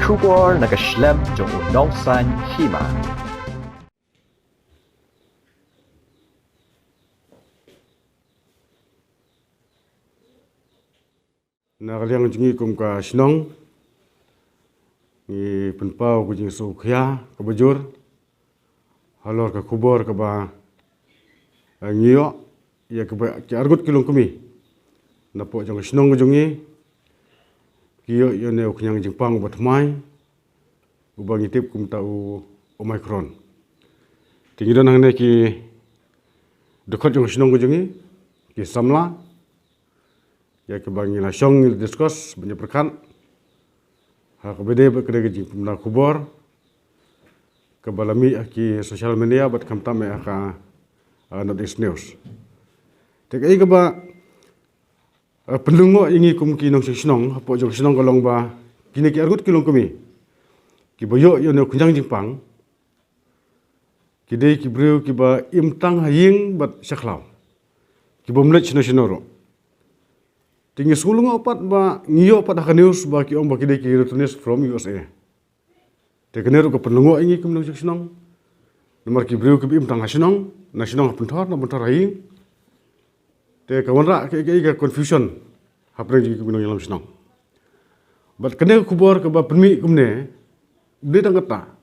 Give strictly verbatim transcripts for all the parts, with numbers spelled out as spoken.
Khubor na ka shlem jong u nongsan hima. Na ka liang jong ngi kum ka shnong, ngi pynpaw ka jingsngewkhia kaba jur halor ka khubor kaba, eh, ngi ïoh ïa kaba ki arngut ki longkmie napoh jong ka shnong ka jong ngi ki ïoh ïa une u khñiang jingpang uba thymmai, uba ngi tip kumta u Omicron. Te ngi don hangne ki dkhot jong ka shnong ka jong ngi, ki samla, ïa kiba ngi la shong ngi la discuss ban ïa pyrkhat ha kaba dei bad ka dei ka jingpynbna khubor kaba la mih ha ki social media bad khamtam eh ha ka, ah, North East News. Te kaei kaba, ah, pynlyngngoh ïa ngi kum ki nongshong shnong hapoh jong ka shnong ka long ba kine ki arngut ki longkmie kiba ïoh ïa une u khñiang jingpang ki dei ki briew kiba im tang ha ïing bad sha khlaw, kibym leit shano shano ruh. Te ngi sngewlyngngoh pat ba ngi ïoh pat ha ka news ba ki ong ba ki dei ki returnees from U S A. Te kane ruh ka pynlyngngoh ïa ngi kum nongshong shnong. Namar ki briew kiba im tang ha shnong, na shnong ha pynthor, na pynthor ha ïing. Te ka wanrah kaei kaei ka confusion hapdeng jong ngi kum ki nongïalam shnong. Bad kane ka khubor kaba pynmih kumne, ym dei tang katta.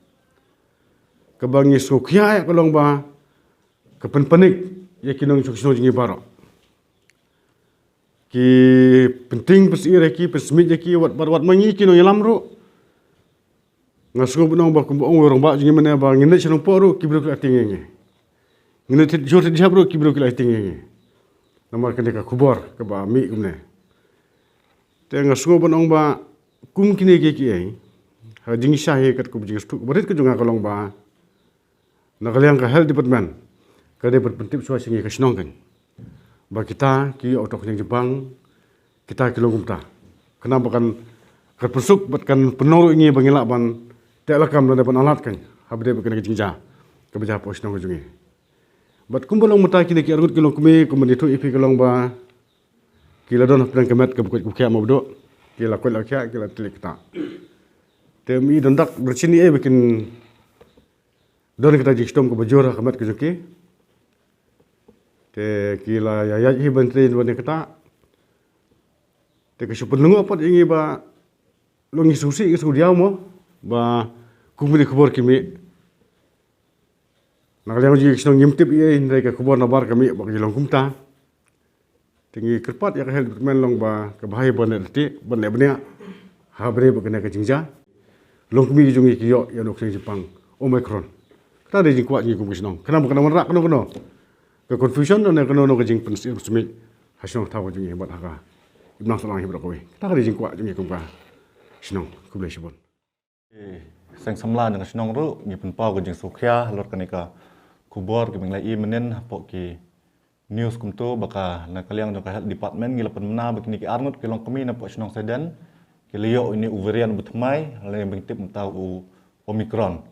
Kaba ngi sngewkhia ïa ka long ba ka pynpanik ïa ki nongshong shnong jong ngi baroh. Ki pynting pynsyier ïa ki, pynsmit ïa ki, wat, wat, wat ma ngi ki nongïalam ruh. Nga sngew ban ong ba kumba ong u rangbah jong ngi mynne ba ngin leit sha Nongpoh ruh ki briew ki la tieng ïa ngi. Ngin leit thied jhur thied jhep ruh ki briew ki la tieng ïa ngi. Namar kane ka khubor kaba mih kumne. Te nga sngew ban ong ba kum kine kiei kiei, ha jingshisha hi katkum jingsngewthuh kaba rit ka jong nga ka long ba na ka liang ka health department ka dei ban pyntip shuwa sha ngi ka shnong kan ba kita ki ïoh uto u khñiang jingpang, kita ki long kumta. Khnang ba kan, kan pynsuk bad kan pynlong ruh ïa ngi ba ngin lah ban teh lakam lane ban alat kan ha ba dei bad kane ka jingjia kaba jia hapoh shnong ka jong ngi. Bad kumba long mynta kine ki arngut ki longkmie kumba ngi ïathuh ïa phi ka long ba ki la don hapdeng ka met kaba koit kaba khiah mo ba duh, ki la koit la khiah, ki la tylli ktah. Te ym i don dak don shisha ei ba kin don kata jingshitom kaba jur ha ka met ka jong ki. Te ki la ïaid hi ban trei ban ïa kata. Te ka shu pynlyngngoh pat ïa ngi ba long ngi sngewsih ngi sngewdiaw mo ba kum kine ki khubor ki mih. Na ka liang jong ngi ki shnong ngim tip ei ei hynrei ka khubor nabar ka mih ba ka long kumta. Te ngi kyrpad ïa ka health department long ba ka bha hi ban leh lynti ban leh bniah ha ba dei bad kane ka jingjia. Longkmie jong ngi ki ïoh ïa une u khñiang jingpang Omicron. Kata dei jingkwah jong ngi kum ka shnong khnang ba kan wanrah kano kano ka confusion ne kano kano ka jingpynsyier pynsmit ha shnong thaw ka jong ngi bad ha ka imlang sahlang hi baroh kawei. Kata ka dei jingkwah jong ngi kum ka shnong. Khublei shibun. Seng samla jong ka shnong ruh ngi pynpaw ka jingsngewkhia halor kane ka khubor kaba ngi la ïohi mynnin hapoh ki news kumto ba ka na ka liang jong ka health department ngi la pynbna ba kine ki arngut ki longkmie napoh shnong Saiden ki la ïoh ïa une u variant uba thymmai lane ba ngi tip mynta u Omicron.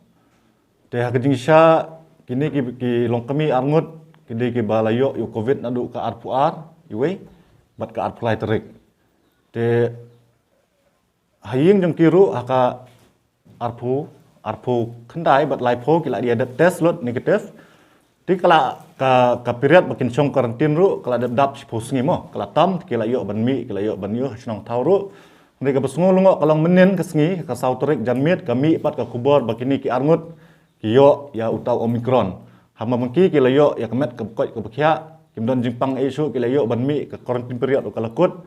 Te ha ka jingshisha kine ki, ki longkmie arngut ki dei kiba la ïoh ïa u covid naduh ka arphew ar iwei bad ka arphew lai tarik. Te ha ïing jong ki ruh ha ka arphew, arphew khyndai bad laiphew ki la dep test lut negative. Te ka la ka, ka period ba kin shong quarantine ruh ka la dep dap shiphew sngi mo, ka la tam, ki la ïoh ban mih, ki la ïoh ban ïoh shnong thaw ruh. Hynrei kaba sngew lyngngoh ka long mynnin ka sngi ka saw tarik janmiet ka mih pat ka khubor ba kine ki arngut ki ïoh ïa uta u Omicron. Ha ma ba ki, ki la ïoh ïa ka met kaba koit kaba khiah, kim don jingpang ei shuh, ki la ïoh ban mih, ka quarantine period ruh ka la kut.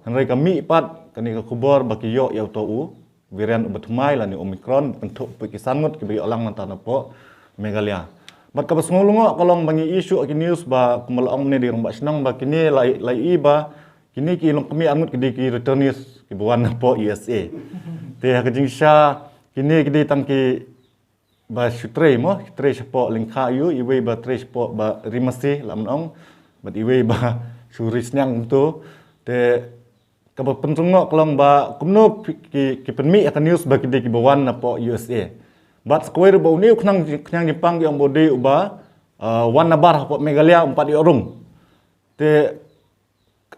Hynrei ka mih pat kane ka khubor ba ki ïoh ïa uta u variant uba thymmai lane Omicron, kynthup pat ki san ngut kiba ïoh lang nangta napoh Meghalaya. Bad kaba sngew lyngngoh ka long ba ngi ïohi shuh ha ki news ba kumba la ong mynne da i rangbah shnong ba kine la, la ïohi ba kine ki longkmie arngut ki dei ki returnees kiba wan napoh U S A. Te ha ka jingshisha kine ki dei tang ki ba shu trei mo, shu trei shapoh lyngkha aiu, iwei ba trei shapoh ba ri masi lah ban ong, bad iwei ba shu ri sniang kumto. Te kaba pynlyngngoh ka long ba kumno ki, ki pynmih ïa ka news ba ki dei kiba wan napoh U S A. Bad sa kawei ruh ba une u khñiang, khñiang jingpang ki ong ba u dei uba, ah, wan nabar hapoh Meghalaya, um pat ïoh rung. Te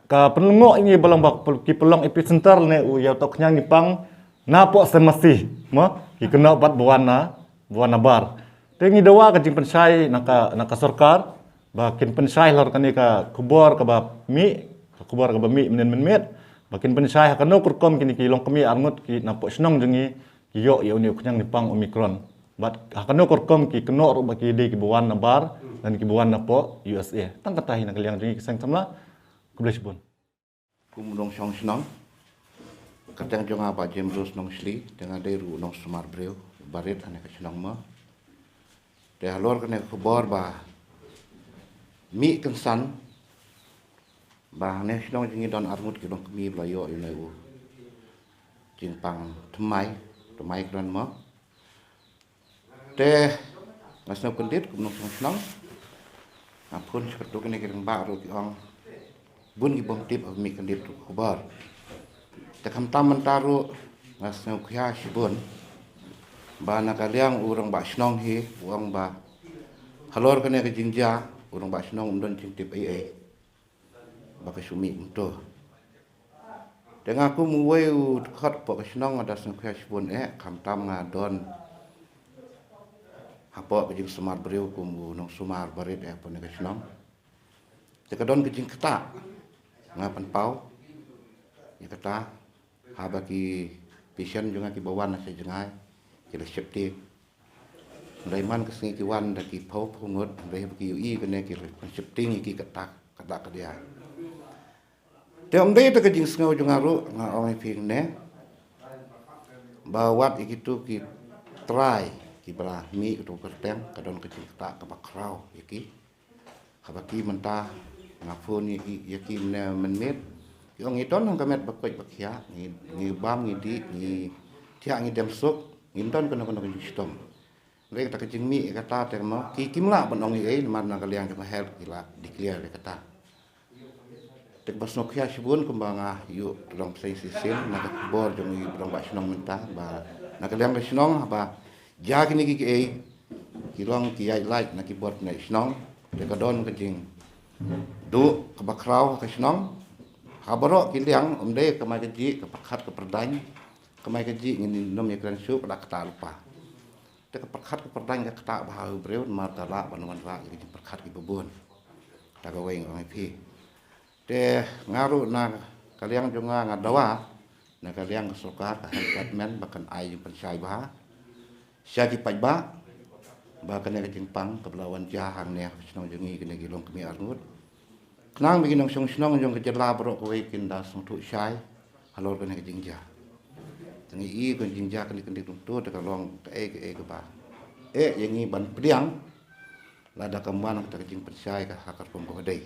ka pynlyngngoh ïa ngi ba long ba ki pynlong epicenter ne u ïa uta u khñiang jingpang Na pok sem masi mo ki kynnoh bad ba wan na ba wan na bar. Te ngi dawa ka jingpynshai na ka na ka sorkar ba kin pynshai halor kane ka khubor kaba mih, ka khubor kaba mih mynnin mynmiet, ba kin pynshai ha kano ka rukom kine ki longkmie arngut ki na pok shnong jong ngi ki ïoh ïa une u khñiang niang pang Omicron. Bad ha kano ka rukom ki kynnoh ruh ba ki dei kiba wan na bar lane kiba wan na pok U S A. Tang kata hi na ka liang jong ngi ki seng samla. Khublei shibun. Kum u nongshong shnong, ka kyrteng jong nga Bah James Rose Nongshli, te nga dei ruh u nongsumar briew ba rit ha kane ka shnong mo. Te halor kane ka khubor ba mih kynsan ba ha kane ka shnong jong ngi don arngut ki longkmie ba la ïoh ïa une u jingpang thymmai, thymmai kren mo. Te nga sngewkyndit kum u nongshong shnong. Nga phone sha katto katne ki rangbah ruh ki ong bun ki bym tip ba mih kyndit ruh ka khubor. Te khamtam mynta ruh nga sngewkhia shibun ba na ka liang u rangbah shnong hi u ong ba halor kane ka jingjia u rangbah shnong um don jingtip ei ei ba ka shu mih kumto. Te nga kum uwei u dkhot hapoh ka shnong nga da sngewkhia shibun eh, khamtam nga don hapoh ka jingsumar briew kum u nongsumar ba rit eh hapoh kane ka shnong. Te ka don ka jingktah, nga pynpaw ïa kata, haba ki patient jong nga kiba wan na sha jngai ki la sheptieng. Hynrei man ka sngi ki wan da ki phew phew ngut, hynrei haba ki ïohi kane ki la sheptieng ïa ki kata kata ka dia. Te ym dei te ka jingsngew jong nga ruh, nga ong ïa phi ne ba wat ïa kitu ki trai kiba la mih katu ka kyrteng, ka don ka jingktah kaba khraw ïa ki. Haba ki mynta nga phone ïa ki, ïa ki mynne mynmiet, ki ong ngi don hangta ka met ba koit ba khiah, ngi, ngi bam, ngi dih, ngi thiah, ngi dem suk, ngim don kano kano ka jingshitom. Hynrei kata ka jingmih ïa kata te mo ki, kim lah ban ong ei ei namar na ka liang jong ka health ki la declare ïa kata. Te kaba sngewkhia shibun kumba nga ïoh long bseiñ shisien na ka khubor jong i rangbah shnong mynta ba na ka liang ka shnong haba jia kine ki kiei ki long ki ïaid lait na ki bor pynïaid shnong. Te ka don ka jingduh kaba khraw ha ka shnong. Ha baroh ki liang, ym dei ka mai ka jih, ka pyrkhat ka pyrdaiñ, ka mai ka jih ngin nym ïakren shuh, ka da ktah lypa. Te ka pyrkhat ka pyrdaiñ ka ktah bha ha u briew namar ka lah ban wanrah ïa ka jingpyrkhat kiba bun. Kata kawei nga ong ïa phi. Te nga ruh na ka liang jong nga nga dawa na ka liang ka sorkar, ka health department ba kan ai jingpynshai bha sha ki paidbah ba kane ka jingpang kaba la wan jia hangne ha ka shnong jong ngi kine ki longkmie arngut. Khnang ba ki nongshong shnong jong ka jylla baroh kawei kin da sngewthuh shai halor kane ka jingjia. Te ngi i ka jingjia kane ka dei kumto te ka long kaei kaei kaba eh ïa ngi ban pdiang lada kam wan kata ka jingpynshai ka ha ka rukom kaba dei.